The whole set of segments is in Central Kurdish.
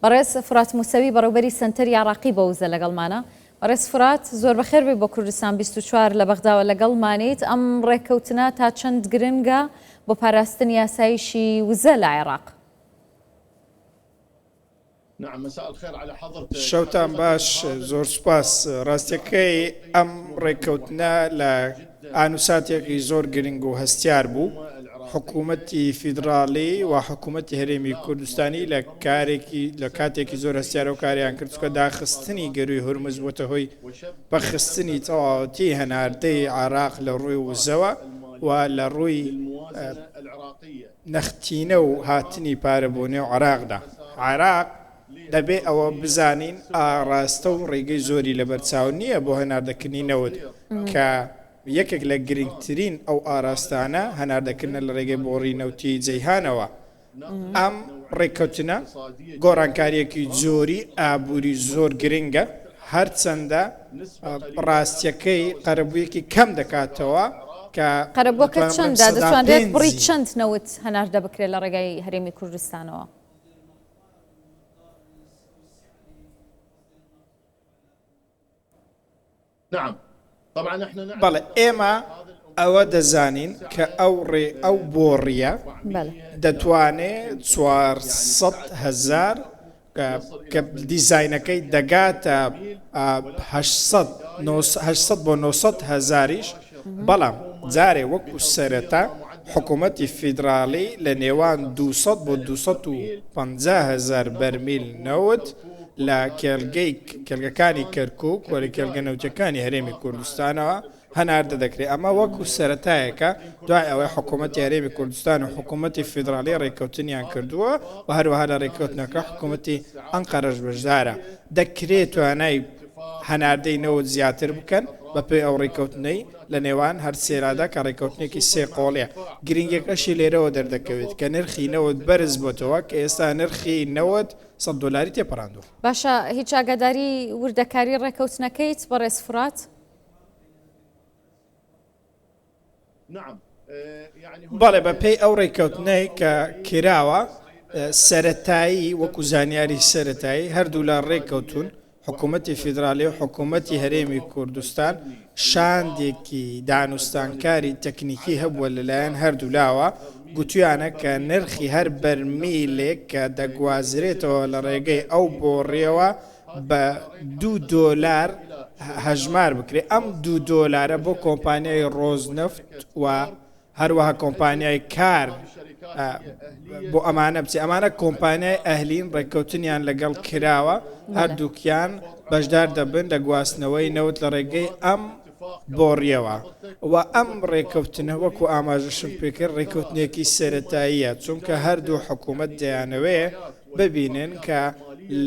بەڕێز فرات موسەوی بەڕێوبەری سەنتەری عێراقی بۆ وزە لەگەڵمانە. بەڕێز فرات زۆر بەخێر بێی بۆ کوردستان 24 لە بەغداوە لەگەڵمانیت. ئەم ڕێککەوتنە تا چەند گرنگە بۆ پاراستنی ئاسایشی وزە لە عێراق؟ شەوتان باش زۆر سوپاس. ڕاستیەکەی ئەم ڕێککەوتنە لە ئانوساتێکی زۆر گرنگ و هەستیار بوو. حکوومەتی فیدراڵی و حکوومەتی هەرێمی کوردستانی لە کارێکی لە کاتێکی زۆر هەستیارەوە کاریان کرد چونکە داخستنی گەرووی هورمز بۆتە هۆی پەکخستنی تەواوەتی هەناردەی عێراق لە ڕووی وزەوە و لە ڕووی نەختینە و هاتنی پارە بۆ نێو عێراقدا. عێراق دەبێ ئەوە بزانین ئاڕاستە و ڕێگەی زۆری لەبەرچاو نییە بۆ هەناردەکردنی نەوت کە یەکێک لە گرنگترین ئەو ئاراستانە هەناردەکردنە لە ڕێگەی بۆڕی نەوتی جەیهانەوە. ئەم ڕێککەوتنە گۆڕانکارییەکی جۆری ئابووری زۆر گرنگە، هەرچەندە ڕاستییەکەی قەرەبوویەکی کەم دەکاتەوە کە قەرەبووەکە دەتوانم بڵێم چەندە؟ سەدا دەتوانرێت بڕی پێنجی. چەند نەوت هەناردە بکرێت لە ڕێگای هەرێمی کوردستانەوە؟ بەڵێ ئێمە ئەوە دەزانین کە ئەو ڕێ ئەو بۆڕیە دەتوانێ 400 هەزار کە دیزاینەکەی دەگاتە 800 بۆ 900 هەزاریش بەڵام جارێ وەکو سەرەتا حکوومەتی فیدراڵی لە نێوان 200 بۆ 250 هەزار بەرمیل نەوت لە کێڵگەی کێڵگەکانی کەرکوک و لە کێڵگە نەوتیەکانی هەرێمی کوردستانەوە هەناردە دەکرێت، ئەمە وەکو سەرەتایەکە دوای ئەوەی حکوومەتی هەرێمی کوردستان و حکوومەتی فیدراڵی ڕێککەوتنیان کردووە و هەروەها لە ڕێککەوتنەکە حکوومەتی ئەنقەرەش بەشدارە، دەکرێت توانای هەناردەی نەوت زیاتر بکەن بەپێی ئەو ڕێککەوتنەی لە نێوان هەر سێلادا کە ڕێککەوتنێکی سێ قۆڵیە، گرنگیەکەشی لێرەوە دەردەکەوێت کە نرخی نەوت بەرز بۆتەوە کە ئێستا نرخی نەوت سەت دۆلاری تێپەراندووە. باشە هیچ ئاگاداری وردەکاری ڕێکەوتنەکەیت بەڕێز فرات؟ بەڵێ بەپێی ئەو ڕێککەوتنەی کە کراوە سەرەتایی وەکو زانیاری سەرەتایی هەردوولا ڕێککەوتوون حکوومەتی فیدرالی و حکوومەتی هەرێمی کوردستان شاندێکی دانوستانکاری تەکنیکی هەبووە لەلایەن هەردوولاوە گوتویانە کە نرخی هەر بەرمیلێک کە دەگوازرێتەوە لە ڕێگەی ئەو بۆڕیەوە بە دوو دۆلار هەژمار بکرێت، ئەم دوو دۆلارە بۆ کۆمپانیای ڕۆزنەفت و هەروەها کۆمپانیای کار بۆ ئەمانە بچێت، ئەمانە کۆمپانیای ئەهلین ڕێککەوتنیان لەگەڵ کراوە، هەردووکیان بەشدار دەبن لە گواستنەوەی نەوت لە ڕێگەی ئەم بۆڕیەوە و ئەم ڕێککەوتنە وەکو ئاماژەشم پێکرد ڕێککەوتنێکی سەرەتاییە، چونکە هەردوو حکوومەت دەیانەوێ ببینن کە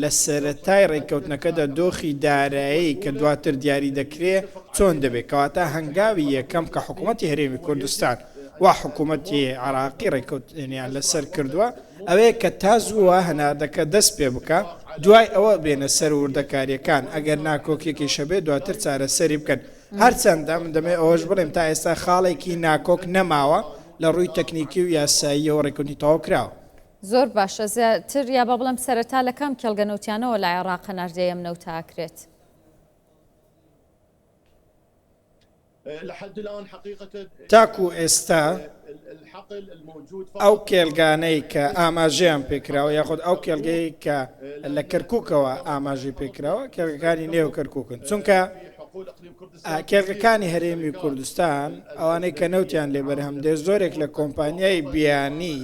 لە سەرەتای ڕێککەوتنەکەدا دۆخی دارایی کە دواتر دیاری دەکرێ چۆن دەبێت، کەواتە هەنگاوی یەکەم کە حکوومەتی هەرێمی کوردستان و حکوومەتی عێراقی ڕێککەوتنیان لەسەر کردووە ئەوەیە کە تا زووە هەناردەکە دەست پێ بکا، دوای ئەوە بێنە سەر وردەکارییەکان، ئەگەر ناکۆکییەکیش هەبێت دواتر چارەسەری بکەن. هەرچەندە من دەمەوێت ئەوەش بڵێم تا ئێستا خاڵێکی ناکۆک نەماوە، لە ڕووی تەکنیکی و یاساییەوە ڕێککەوتنی تەواو کراوە. زۆر باشە زیاتر یا با بڵێم سەرەتا لە کام کێڵگە نەوتیانەوە لە عێڕاق هەناردەی ئەم نەوتە ئەکرێت؟ تاکو ئێستا ئەو کێڵگانەی کە ئاماژەیان پێکراوە یاخود ئەو کێڵگەی کە لە کەرکووکەوە ئاماژەی پێکراوە کێڵگەکانی نێو کەرکووکن چونکە کێڵگەکانی هەرێمی کوردستان ئەوانەی کە نەوتیان لێ بەرهەم دێ زۆرێک لە کۆمپانیای بیانی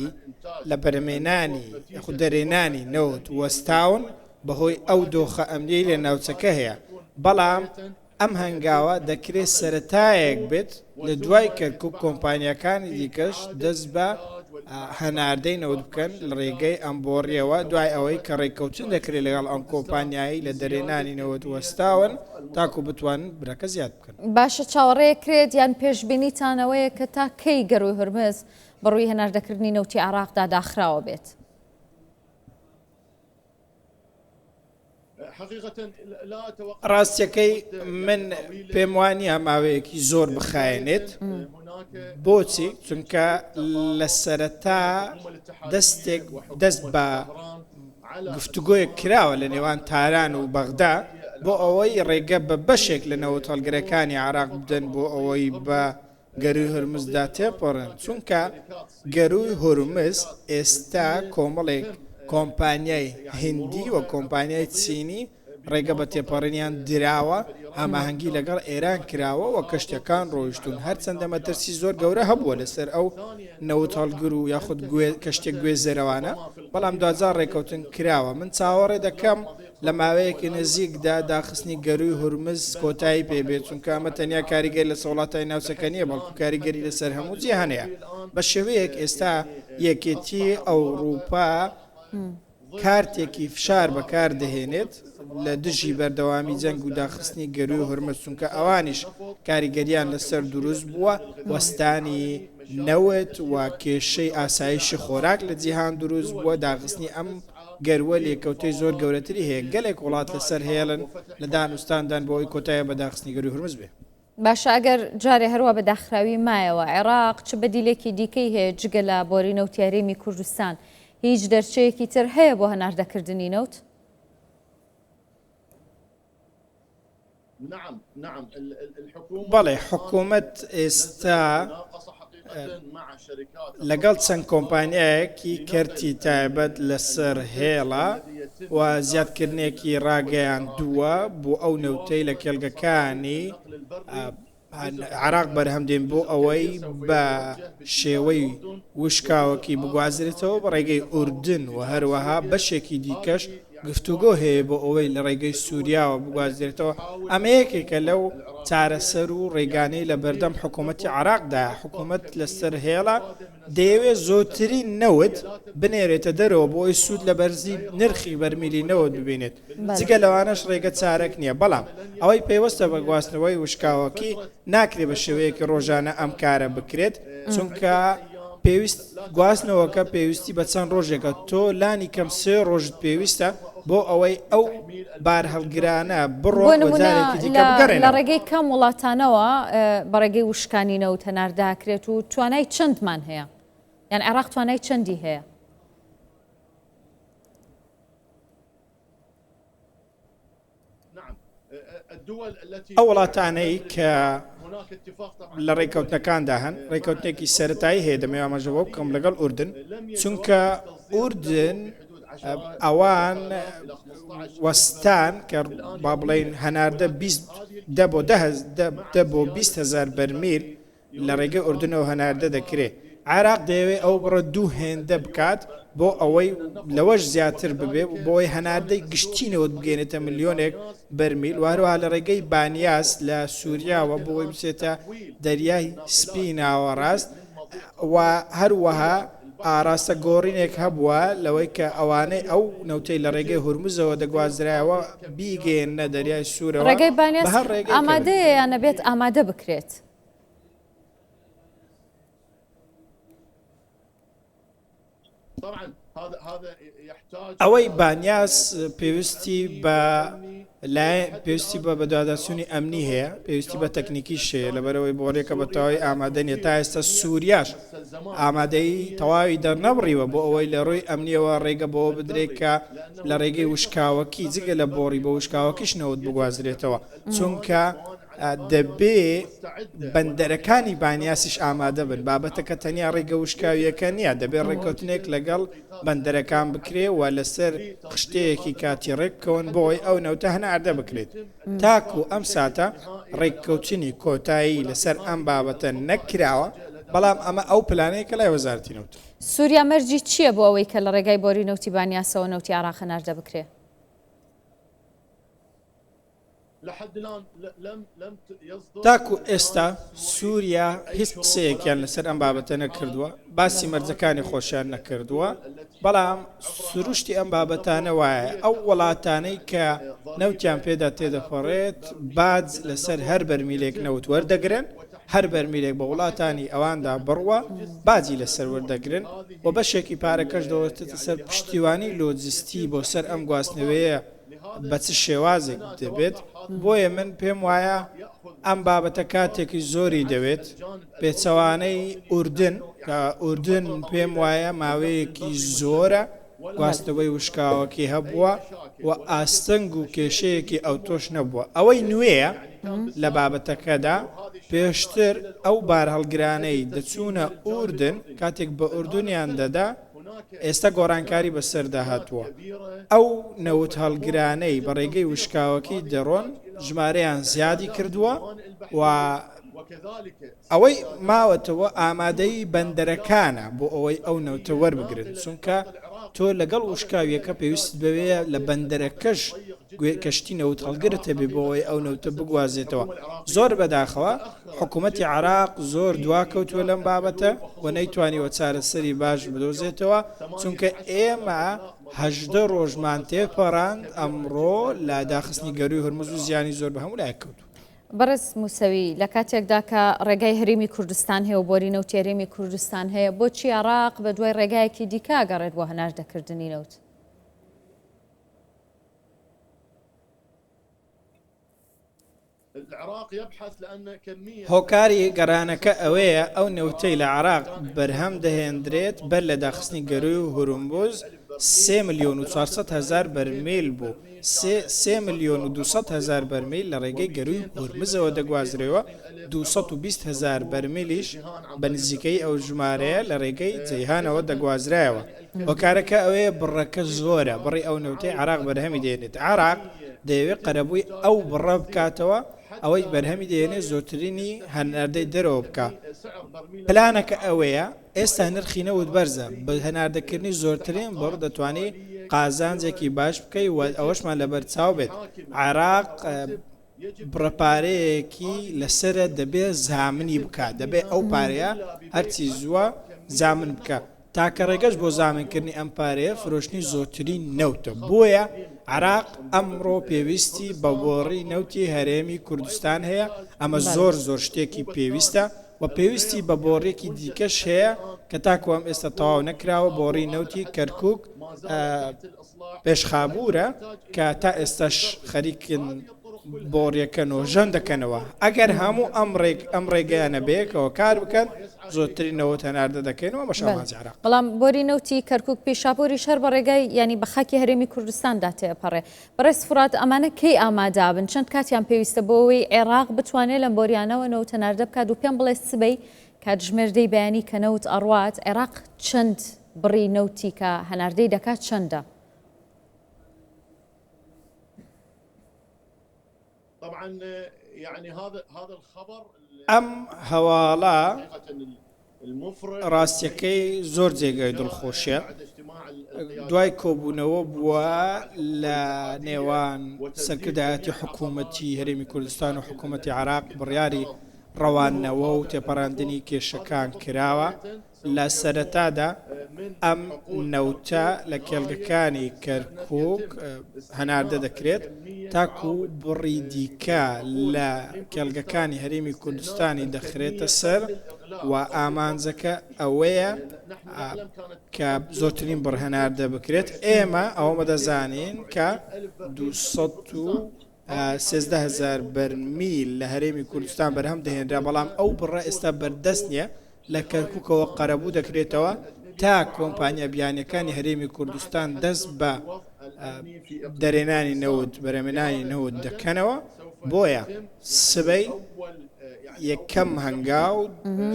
لە بەرهەمێنانی یاخود دەرێنانی نەوت وەستاون بەهۆی ئەو دۆخە ئەمنیەی لە ناوچەکە هەیە بەڵام ئەم هەنگاوە دەکرێت سەرەتایەک بێت لە دوای کەرکوک کۆمپانیاکانی دیکەش دەست بە هەناردەی نەوت بکەن لە ڕێگەی ئەم بۆڕیەوە دوای ئەوەی کە ڕێککەوتن دەکرێت لەگەڵ ئەم کۆمپانیایەی لە دەرێنانی نەوت وەستاون تاکو بتوانن برەکە زیاد بکەن. باشە چاوەڕێکرێت یان پێشبینیتان ئەوەیە کە تا کەی گەرووی هورمز بەڕووی هەناردەکردنی نەوتی عێراقدا داخراوە بێت؟ ڕاستیەکەی من پێم وانییە ماوەیەکی زۆر بخایەنێت بۆچی چونکە لە سەرەتا دەستێک دەست بە. گفتوگۆیەک کراوە لە نێوان تاران و بەغدا بۆ ئەوەی ڕێگە بە بەشێک لە نەوتهەڵگرەکانی عێراق بدەن بۆ ئەوەی بە گەرووی هورمزدا تێپەڕن، چونکە گەرووی هورمز ئێستا کۆمەڵێک کۆمپانیای هیندی و کۆمپانیای چینی ڕێگە بە تێپەڕینیان دراوە، هەماهەنگی لەگەڵ ئێران کراوە و کەشتیەکان ڕۆیشتوون، هەرچەندە مەترسی زۆر گەورە هەبووە لەسەر ئەو نەوتهەڵگر و یاخود کەشتیە گوێزەرەوانە، بەڵام دواجار ڕێکەوتن کراوە. من چاوەڕێ دەکەم لە ماوەیەکی نزیکدا داخستنی گەرووی هورمز کۆتایی پێ بێت، چونکە ئەمە تەنیا کاریگەری لەسەر وڵاتانی ناوچەکە نییە، بەڵکو کاریگەری لەسەر هەموو جیهان هەیە. بە شێوەیەک ئێستا یەکێتی ئەوڕوپا کارتێکی فشار بەکار دەهێنێت لە دژی بەردەوامی جەنگ و داخستنی گەرووی هورمز، چونکە ئەوانیش کاریگەریان لەسەر دروست بووە، وەستانی نەوت و کێشەی ئاسایشی خۆراک لە جیهان دروست بووە، داخستنی ئەم گەرووە لێکەوتەی زۆر گەورەتری هەیە، گەلێک وڵات لەسەر هێڵن لە دانوستاندان بۆ ئەوەی کۆتایە بە داخستنی گەرووی هورمز بێ. باشە ئەگەر جارێ هەروا بە داخراوی مایەوە، عێراق چ بەدیلێکی دیکەی هەیە جگە لە بۆری نەوتی هەرێمی کوردستان؟ هیچ دەرچەیەکی تر هەیە بۆ هەناردەکردنی نەوت؟ بەڵێ حکوومەت ئێستا لەگەڵ چەند کۆمپانیایەکی کەرتی تایبەت لەسەر هێڵە و زیادکردنێکی ڕاگەیاندووە بۆ ئەو نەوتەی لە کێڵگەکانی عێراق بەرهەم دێن بۆ ئەوەی بە شێوەی وشکاوەکی بگوازرێتەوە بە ڕێگەی ئوردن و هەروەها بەشێکی دیکەش گفتوگۆ هەیە بۆ ئەوەی لە ڕێگەی سووریاوە بگوازرێتەوە، ئەمە یەکێکە لەو چارەسەر و ڕێگانەی لە بەردەم حکوومەتی عێراقدایە، حکوومەت لەسەر هێڵە دەیەوێت زۆرترین نەوت بنێرێتە دەرەوە بۆ ئەوەی سوود لە بەرزی نرخی بەرمیلی نەوت ببینێت، جگە لەوانەش ڕێگە چارەک نییە، بەڵام ئەوەی پەیوەستە بە گواستنەوەی وشکاوەکی ناکرێت بە شێوەیەکی ڕۆژانە ئەم کارە بکرێت، چونکە پێویست گواستنەوەکە پێویستی بە چەند ڕۆژێکە، تۆ لانی کەم سێ ڕۆژت پێویستە بۆ ئەوەی ئەو بارهەڵگرانە بڕۆن و جارێکی دیکە بگەڕێنەوە. لە ڕێگەی کام وڵاتانەوە بە ڕێگەی وشکانی نەوت هەناردە ئەکرێت و توانای چەندمان هەیە؟ یان عێراق توانای چەندی هەیە؟ ئەو وڵاتانەی کە لە ڕێککەوتنەکاندا هەن، ڕێککەوتنێکی سەرەتایی هەیە دەمەوێت ئاماژە بەوە بکەم لەگەڵ ئوردن، چونکە ئوردن ئەوان وەستان کە با بڵێین هەناردە 20 دە بۆ دە بۆ 20 هەزار بەرمیل لە ڕێگەی ئوردنەوە هەناردە دەکرێت، عێراق دەیەوێت ئەو بڕە دوو هێندە بکات بۆ ئەوەی لەوەش زیاتر ببێت و بۆ ئەوەی هەناردەی گشتی نەوت بگەیەنێتە ملیۆنێک بەرمیل و هەروەها لە ڕێگەی بانیاس لە سوریاوە بۆ ئەوەی بچێتە دەریای سپی ناوەڕاست و هەروەها ئاراستە گۆڕینێک هەبووە لەوەی کە ئەوانەی ئەو نەوتەی لە ڕێگەی هورمزەوە دەگوازرایەوە بیگەیەننە دەریای سوورەوە ڕێگەی بانیاس بە هەر ڕێگەیەک بێت. ئامادەیە یان ئەبێت ئامادە بکرێت؟ ئەوەی بانیاس پێویستی بە پێویستی بە بەدواداچوونی ئەمنی هەیە پێویستی بە تەکنیکیش هەیە لەبەرەوەی بۆڕیەکە بە تەواوی ئامادە نیە تا ئێستا سووریاش ئامادەی تەواوی دەرنەبڕیوە بۆ ئەوەی لە ڕووی ئەمنیەوە ڕێگە بەوە بدرێت کە لە ڕێگەی وشکاوەکی جگە لە بۆڕی بە وشکاوەکیش نەوت بگوازرێتەوە چونکە دەبێ بەندەرەکانی بانیاسیش ئامادە بن، بابەتەکە تەنیا ڕێگە وشکاوییەکە نییە، دەبێ ڕێککەوتنێک لەگەڵ بەندەرەکان بکرێ و لەسەر خشتەیەکی کاتی ڕێکبکەون بۆ ئەوەی ئەو نەوتە هەناردە بکرێت. تاکو ئەم ساتە ڕێککەوتنی کۆتایی لەسەر ئەم بابەتە نەکراوە، بەڵام ئەمە ئەو پلانەیە کە لای وەزارەتی نەوتە. سووریا مەرجی چییە بۆ ئەوەی کە لە ڕێگای بۆری نەوتی بانیاسەوە نەوتی عێراق هەناردە بکرێ؟ تاکو ئێستا سووریا هیچ قسەیەکیان لەسەر ئەم بابەتە نەکردووە، باسی مەرجەکانی خۆشیان نەکردووە، بەڵام سروشتی ئەم بابەتانە وایە ئەو وڵاتانەی کە نەوتیان پێدا تێدەپەڕێت باج لەسەر هەر بەرمیلێک نەوت وەردەگرن، هەر بەرمیلێک بە وڵاتانی ئەواندا بڕوا باجی لەسەر وەردەگرن و بەشێکی پارەکەش دەوەستێتە سەر پشتیوانی لۆجستی بۆ سەر ئەم گواستنەوەیە. بە چ شێوازێک دەبێت، بۆیە من پێم وایە ئەم بابەتە کاتێکی زۆری دەوێت، پێچەوانەی ئوردن کە ئوردن پێم وایە ماوەیەکی زۆرە. گواستنەوەی وشکاوەکەی هەبووە و ئاستەنگ و کێشەیەکی ئەوتۆش نەبووە. ئەوەی نوێیە لە بابەتەکەدا، پێشتر ئەو بارهەڵگرانەی دەچوونە ئوردن، کاتێک بە ئوردنیان دەدا، ئێستا گۆڕانکاری بەسەردا هاتووە. ئەو نەوتهەڵگرانەی بە ڕێگەی وشکاوەکی دەڕۆن، ژمارەیان زیادی کردووە و ئەوەی ماوەتەوە ئامادەیی بەندەرەکانە بۆ ئەوەی ئەو نەوتە وەربگرن، چونکە تۆ لەگەڵ وشکاوییەکە پێویستت بەوەیە لە بەندەرەکەش کەشتی نەوتهەڵگرت هەبێ بۆ ئەوەی ئەو نەوتە بگوازێتەوە. زۆر بەداخەوە حکوومەتی عێراق زۆر دواکەوتووە لەم بابەتە و نەیتوانیوە چارەسەری باش بدۆزێتەوە، چونکە ئێمە 18 ڕۆژمان تێپەڕاند ئەمڕۆ لە داخستنی گەرووی هورمز و زیانی زۆر بە هەموو لایەک کەوتووە. بەڕێز موسەوی، لە کاتێکدا کە ڕێگای هەرێمی کوردستان هەیە و بۆری نەوتی هەرێمی کوردستان هەیە، بۆچی عێراق بە دوای ڕێگایەکی دیکە ئەگەڕێت بۆ هەناردەکردنی نەوت؟ هۆکاری گەڕانەکە ئەوەیە ئەو نەوتەی لە عێراق بەرهەم دەهێندرێت بەر لە داخستنی گەرووی هورمز 3,400,000 بەرمیل بوو، 3,200,000 بەرمیل لە ڕێگەی گەرووی هورمزەوە دەگوازرێەوە، 220,000 بەرمیلیش بە نزیکەیی ئەو ژمارەیە لە ڕێگەی جەیهانەوە دەگوازرایەوە. هۆکارەکە ئەوەیە بڕەکە زۆرە، بڕی ئەو نەوتەی عێراق بەرهەمی دێنێت، عێراق دەیەوێت قەرەبووی ئەو بڕە بکاتەوە، ئەوەی بەرهەمی دەهێنێت زۆرترینی هەناردەی دەرەوە بکا. پلانەکە ئەوەیە ئێستا نرخی نەوت بەرزە، بە هەناردەکردنی زۆرترین بڕ دەتوانی قازانجێکی باش بکەی و ئەوەشمان لەبەرچاو بێت عێراق بڕە پارەیەکی لەسەرە دەبێ زامنی بکا، دەبێ ئەو پارەیە هەرچی زووە زامن بکا. تاکە ڕێگەش بۆ زامنکردنی ئەم پارەیە فرۆشتنی زۆرترین نەوتە، بۆیە عێراق ئەمڕۆ پێویستی بە بۆڕی نەوتی هەرێمی کوردستان هەیە، ئەمە زۆر زۆر شتێکی پێویستە و پێویستی بە بۆڕیەکی دیکەش هەیە کە تاکو ئەم ئێستا تەواو نەکراوە، بۆڕی نەوتی کەرکوک پێشخابوورە کە تا ئێستاش خەریکن بۆڕیەکە نۆژەن دەکەنەوە. ئەگەر هەموو ئەم ڕێک ئەم ڕێگەیانە بەیەکەوە کار بکەن زۆرترین نەوت هەناردە دەکەین و ئەمەش ئامانجی عێراق. بەڵام بۆری نەوتی کەرکوک پیشاپوریش هەر بە ڕێگای یانی بە خاکی هەرێمی کوردستاندا تێئەپەڕێ. بەڕێز فورات ئەمانە کەی ئامادەبن؟ چەند کاتیان پێویستە بۆ ئەوەی عێراق بتوانێت لەم بۆریانەوە نەوت هەناردە بکات و پێم بڵێ سبەی کاتژمێر دەی بەیانی کە نەوت ئەڕوات عێراق چەند بڕی نەوتی کە هەناردەی دەکات چەندە؟ ئەم هەواڵە ڕاستیەکەی زۆر جێگای دڵخۆشیە دوای کۆبوونەوە بووە لە نێوان سەرکردایەتی حکوومەتی هەرێمی کوردستان و حکوومەتی عراق بڕیاری ڕەواندنەوە و تێپەڕاندنی کێشەکان کراوە لە سەرەتادا ئەم نەوتە لە کێڵگەکانی کەرکوک هەناردە دەکرێت تاکو بڕی دیکە لە کێڵگەکانی هەرێمی کوردستانی دەخرێتە سەر و ئامانجەکە ئەوەیە کە زۆرترین بڕ هەناردە بکرێت ئێمە ئەوەمە دەزانین کە 213 هەزار بەرمیل لە هەرێمی کوردستان بەرهەم دەهێنرا بەڵام ئەو بڕە ئێستا بەردەست نییە لە کەرکوکەوە قەرەبوو دەکرێتەوە تا کۆمپانیا بیانیەکانی هەرێمی کوردستان دەست بە دەرێنانی نەوت بەرەمێنانی نەوت دەکەنەوە بۆیە سبەی یەکەم هەنگاو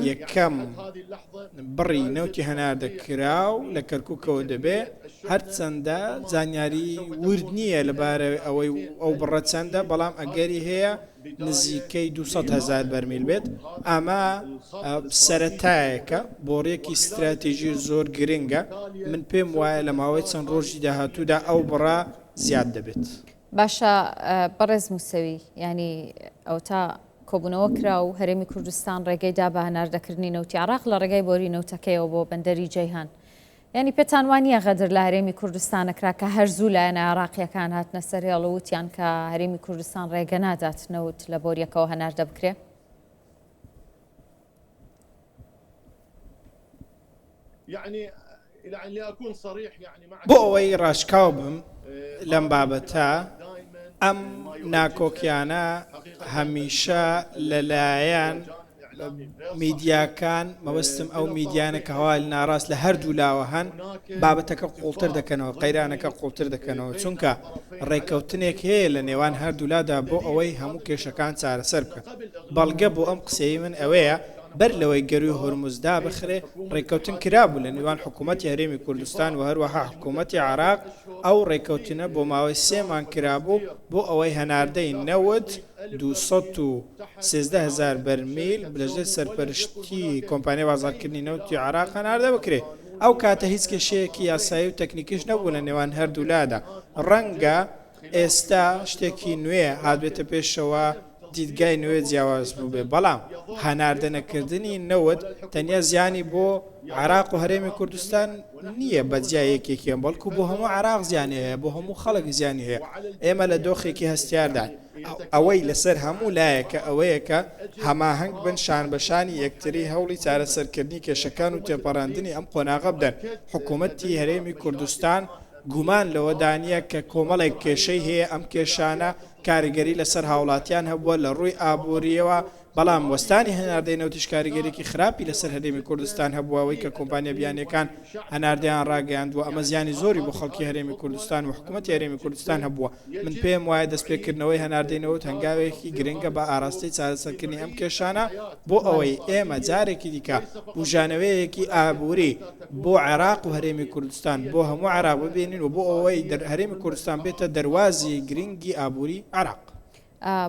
یەکەم بڕی نەوتی هەناردەکراو لە کەرکوکەوە دەبێ هەرچەندە زانیاری ورد نییە لەبارەی ئەوەی ئەو بڕە چەندە بەڵام ئەگەری هەیە نزیکەی 200 هەزار بەرمیل بێت، ئەمە سەرەتایەکە، بۆڕییەکی ستراتیژی زۆر گرنگە، من پێم وایە لە ماوەی چەند ڕۆژی داهاتوودا ئەو بڕە زیاد دەبێت. باشە بەڕێز موسەوی، یانی ئەوەتا کۆبوونەوە کرا و هەرێمی کوردستان ڕێگەی دا بە هەناردەکردنی نەوتی عێراق لە ڕێگای بۆری نەوتەکەیەوە بۆ بەندەری جەیهان. یانی پێتان وا نییە غەدر لە هەرێمی کوردستان ئەکرا کە هەر زوو لایەنە عێراقییەکان هاتنە سەر هێڵ و وتیان کە هەرێمی کوردستان ڕێگە نادات نەوت لە بۆرییەکەوە هەناردە بکرێ؟ بۆ ئەوەی ڕاشکاو بم لەم بابەتە، ئەم ناکۆکیانە هەمیشە لەلایەن. میدیاکان، مەبەستم ئەو میدیانە کە هەواڵی ناڕاست لە هەردوو لاوە هەن، بابەتەکە قوڵتر دەکەنەوە، قەیرانەکە قوڵتر دەکەنەوە، چونکە ڕێککەوتنێک هەیە لە نێوان هەردوولادا بۆ ئەوەی هەموو کێشەکان چارەسەر بکەن. بەڵگە بۆ ئەم قسەی من ئەوەیە، بەر لەوەی گەرووی هورمز دابخرێ، ڕێککەوتن کرابوو لە نێوان حکوومەتی هەرێمی کوردستان و هەروەها حکوومەتی عێراق، ئەو ڕێککەوتنە بۆ ماوەی سێ مانگ کرابوو بۆ ئەوەی هەناردەی نەوت 213 هەزار بەرمیل لەژێر سەرپەرشتی کۆمپانیای بازاڕکردنی نەوتی عێراق هەناردە بکرێ. ئەو کاتە هیچ کێشەیەکی یاسایی و تەکنیکیش نەبوو لە نێوان هەردوولادا. ڕەنگە ئێستا شتێکی نوێ هاتبێتە پێشەوە، دیدگای نوێ جیاواز بووبێ، بەڵام هەناردەنەکردنی نەوت تەنیا زیانی بۆ عێراق و هەرێمی کوردستان نییە بە جیا یەکێکیان، بەڵکو بۆ هەموو عێراق زیانی هەیە، بۆ هەموو خەڵک زیانی هەیە. ئێمە لە دۆخێکی هەستیارداین. ئەوەی لەسەر هەموو لایەکە ئەوەیە کە هەماهەنگ بن، شانبەشانی یەکتری هەوڵی چارەسەرکردنی کێشەکان و تێپەڕاندنی ئەم قۆناغە بدەن. حکوومەتی هەرێمی کوردستان گومان لەوەدا نییە کە کۆمەڵێک کێشەی هەیە، ئەم کێشانە کاریگەری لەسەر هاوڵاتیان هەبووە لە ڕووی ئابوورییەوە، بەڵام وەستانی هەناردەی نەوتیش کاریگەریی خراپی لەسەر هەرێمی کوردستان هەبووە، ئەوەی کە کۆمپانیا بیانییەکان هەناردەیان ڕاگەیاندووە، ئەمە زیانی زۆری بۆ خەڵکی هەرێمی کوردستان و حکوومەتی هەرێمی کوردستان هەبووە. من پێم وایە دەستپێکردنەوەی هەناردەی نەوت هەنگاوێکی گرنگە بە ئاراستەی چارەسەرکردنی ئەم کێشانە بۆ ئەوەی ئێمە جارێکی دیکە بوژانەوەیەکی ئابووری بۆ عێراق و هەرێمی کوردستان بۆ هەموو عێراق ببینین و بۆ ئەوەی هەرێمی کوردستان بێتە دەروازی گرنگی ئابووری عێراق.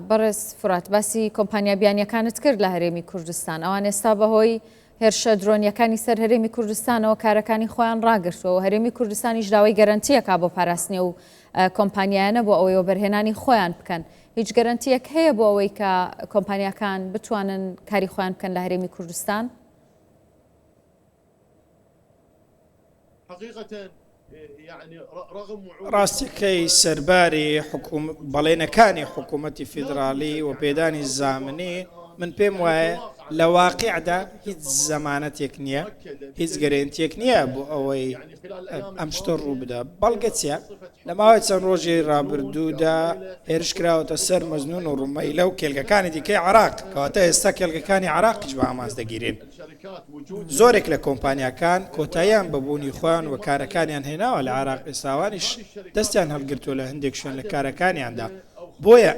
بەڕێز فورات باسی کۆمپانیا بیانیەکانت کرد لە هەرێمی کوردستان ئەوان ئێستا بەهۆی هێرشە درۆنیەکانی سەر هەرێمی کوردستانەوە کارەکانی خۆیان ڕاگرتووە و هەرێمی کوردستانیش داوای گەرەنتیەکە بۆ پاراستنی و کۆمپانیایانە بۆ ئەوەی وەبەرهێنانی خۆیان بکەن هیچ گەرەنتیەک هەیە بۆ ئەوەی کە کۆمپانیاکان بتوانن کاری خۆیان بکەن لە هەرێمی کوردستان؟ ڕاستیەکەی سەرباری بەڵێنەکانی حکوومەتی فیدراڵی و پێدانی زامنی من پێم وایە لە واقعدا هیچ زەمانەتێک نییە هیچ گەرێنتیەک نییە بۆ ئەوەی ئەم شتە ڕوو بدا بەڵگە چیە لە ماوەی چەند ڕۆژی ڕابردوودا هێرش کراوەتە سەر مەزنون و ڕومەیلە و کێلگەکانی دیکەی عراق کەواتە ئێستا کێلگەکانی عراقیش بە ئامانج دەگیرێن زۆرێک لە کۆمپانیاکان کۆتاییان بە بوونی خۆیان و کارەکانیان هێناوە لە عێراق، ئێستا ئەوانیش دەستیان هەڵگرتووە لە هەندێک شوێن لە کارەکانیاندا، بۆیە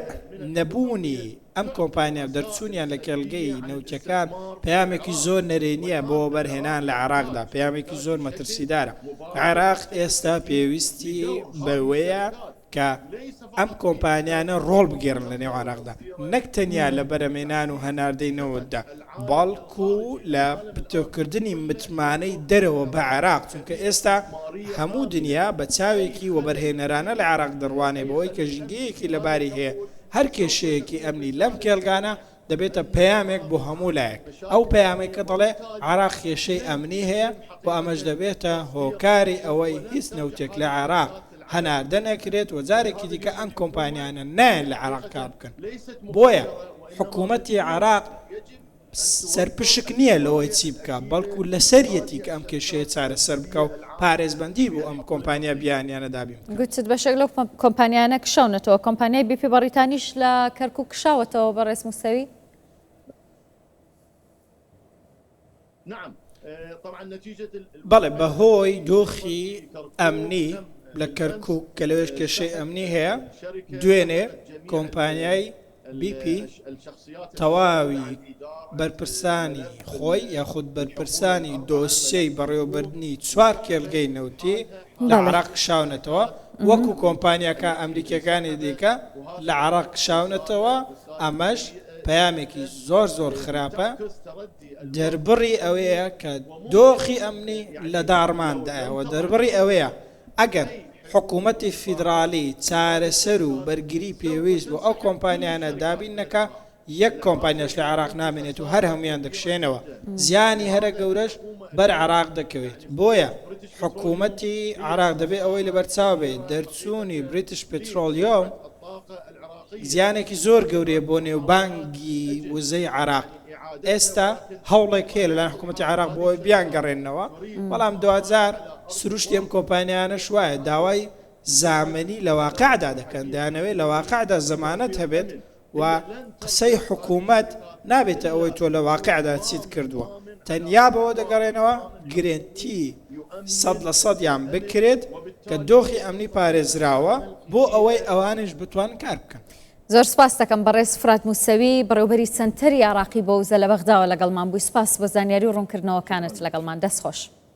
نەبوونی ئەم کۆمپانیا و دەرچوونیان لە کێڵگەی نەوتیەکان پەیامێکی زۆر نەرێنییە بۆ وەبەرهێنان لە عێراقدا، پەیامێکی زۆر مەترسیدارە. عێراق ئێستا پێویستی بەوەیە کە ئەم کۆمپانیانە ڕۆڵ بگێڕن لە نێو عێراقدا، نەک تەنیا لە بەرهەمهێنان و هەناردەی نەوتدا، بەڵکو لە پتەوکردنی متمانەی دەرەوە بە عێراق، چونکە ئێستا هەموو دنیا بە چاوێکی وەبەرهێنەرانە لە عێراق دەڕوانێ بەوەی کە ژینگەیەکی لەباری هەیە، هەر کێشەیەکی ئەمنی لەم کێڵگانە دەبێتە پەیامێک بۆ هەموو لایەک، ئەو پەیامەی کە دەڵێ عێراق کێشەی ئەمنی هەیە و ئەمەش دەبێتە هۆکاری ئەوەی هیچ نەوتێک لە عێراق هەناردە نەکرێت و جارێکی دیکە ئەم کۆمپانیانە نایەن لە عێراق کار بکەن، بۆیە حکوومەتی عێراق سەرپشک نییە لەوەی چی بکا، بەڵکو لەسەریەتی کە ئەم کێشەیە چارەسەر بکا و پارێزبەندی بۆ ئەم کۆمپانیا بیانیانە دابین بکا. گوتت بەشێک لەو کۆمپانیانە کشاونەتەوە، کۆمپانیای بی پی بەڕیتانیش لە کەرکوک کشاوەتەوە بەڕێز موسەوی؟ بەڵێ بەهۆی دۆخی ئەمنی لە کەرکوک کە لەوێش کێشەی ئەمنی هەیە، دوێنێ کۆمپانیای بی پی تەواوی بەرپرسانی خۆی یاخود بەرپرسانی دۆسیەی بەڕێوەبردنی چوار کێڵگەی نەوتی لە عراق کشاونەتەوە وەکو کۆمپانیاکە ئەمریکیەکانی دیکە لە عراق کشاونەتەوە ئەمەش پەیامێکی زۆر زۆر خراپە دەربڕی ئەوەیە کە دۆخی ئەمنی لە داڕماندایە و دەربڕی ئەوەیە ئەگەر حکوومەتی فیدراڵی چارەسەر و بەرگری پێویست بۆ ئەو کۆمپانیانە دابین نەکا، یەک کۆمپانیاش لە عێراق نامێنێت و هەر هەموویان دەکشێنەوە، زیانی هەرە گەورەش بەر عێراق دەکەوێت. بۆیە حکوومەتی عێراق دەبێ ئەوەی لەبەرچاو بێت، دەرچوونی بریتش پترۆلیۆم زیانێکی زۆر گەورەیە بۆ نێوبانگی وزەی عێراق. ئێستا هەوڵێک هەیە لەلایەن حکوومەتی عێراق بۆ ئەوەی بیانگەڕێننەوە، بەڵام دواجار سروشتی ئەم کۆمپانیانەش وایە داوای زامنی لە واقعدا دەکەن، دەیانەوێت لە واقعدا زەمانەت هەبێت. و قسەی حکوومەت نابێتە ئەوەی تۆ لە واقعدا چیت کردووە. تەنیا بەوە دەگەڕێنەوە گرێنتی سەد لە سەدیان بکرێت کە دۆخی ئەمنی پارێزراوە بۆ ئەوەی ئەوانیش بتوانن کار بکەن. زۆر سپاست دەکەم بەڕێز فرات موسەوی، بەڕێوبەری سەنتەری عێراقی بۆ وزە لە بەغداوە لەگەڵمان بووی، سپاس بۆ زانیاری و ڕوونکردنەوەکانت لەگەڵمان، دەست خۆش.